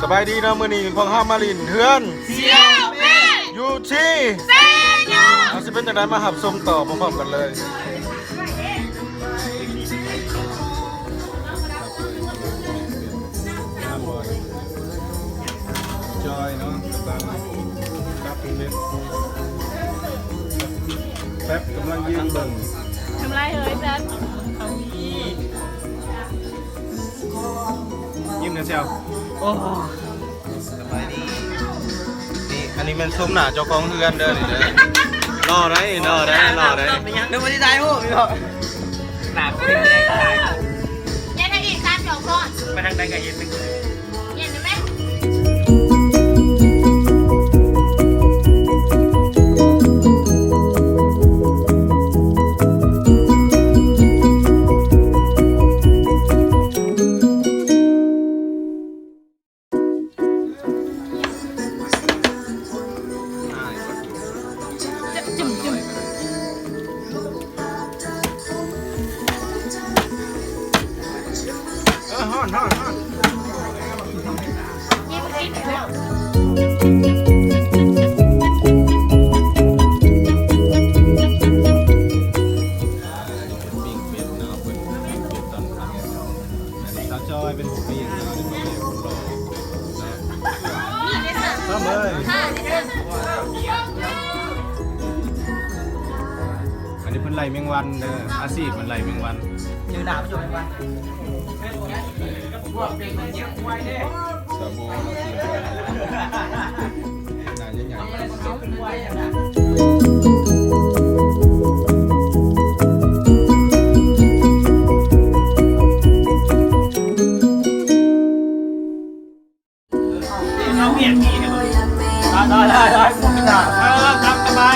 ສະບາຍດີເນາະ ມື້ນີ້ພວກເຮົາມາຫຼິ້ນເຮືອນສ່ຽວເປ້ ຢູ່ທີ່ເຊໂຍ. ເຮົາຊິເປັນຈັ່ງໃດ ມາຮັບຊົມຕໍ່ພ້ອມໆກັນເລີຍ. ຈອຍເນາະ ກຳລັງປັບເລັບ ແປັບກຳລັງຢືນເບິ່ງ ທຳລາຍເຮີຍຊັ້ນ ຍິ້ມແດ່ແຊວ. ໂອ້ ສະບາຍດີ. ນີ້ ອັນນີ້ແມ່ນຊົມໜ້າເຈົ້າຂອງເຮືອນເດີ ນີ້ເດີ. ຫຼໍ່ໄດ໋ ຫຼໍ່ໄດ໋ ຫຼໍ່ໄດ໋. ເດີ ບໍ່ໄດ້ຖ່າຍຮູບອີກເນາະ ໜ້າເປັນແດງຕາຍ. ເຮັດໃຫ້ອີກສາມສອງຊ້ອນ ໄປທາງໃດກໍເຫັນ. ເອີ ຮ້ອນ ຮ້ອນ ຮ້ອນ. ປີ້ງເປັດເນາະ ເພິ່ນປີ້ງເປັດຕອນຄ່ຳ. ອັນນີ້ສາວຈອຍເປັນຜູ້ປີ້ງເນາະ ອັນນີ້ເປັນຜູ້ຫຼໍ່. ເຂົ້າເລີຍ. ອັນນີ້ເພິ່ນໄລ່ແມງວັນເດີ ອາຊີບເພິ່ນໄລ່ແມງວັນ. ເຈີໜ້າມັນຢູ່ແມງວັນ. ສາວໂບເນາະ ທີມງານໜ້າໃຫຍ່ໆ. ເອົາວຽກນີ້ໃຫ້ເບິ່ງ ໄດ້ໆໆ ເອີ ຕາມສະບາ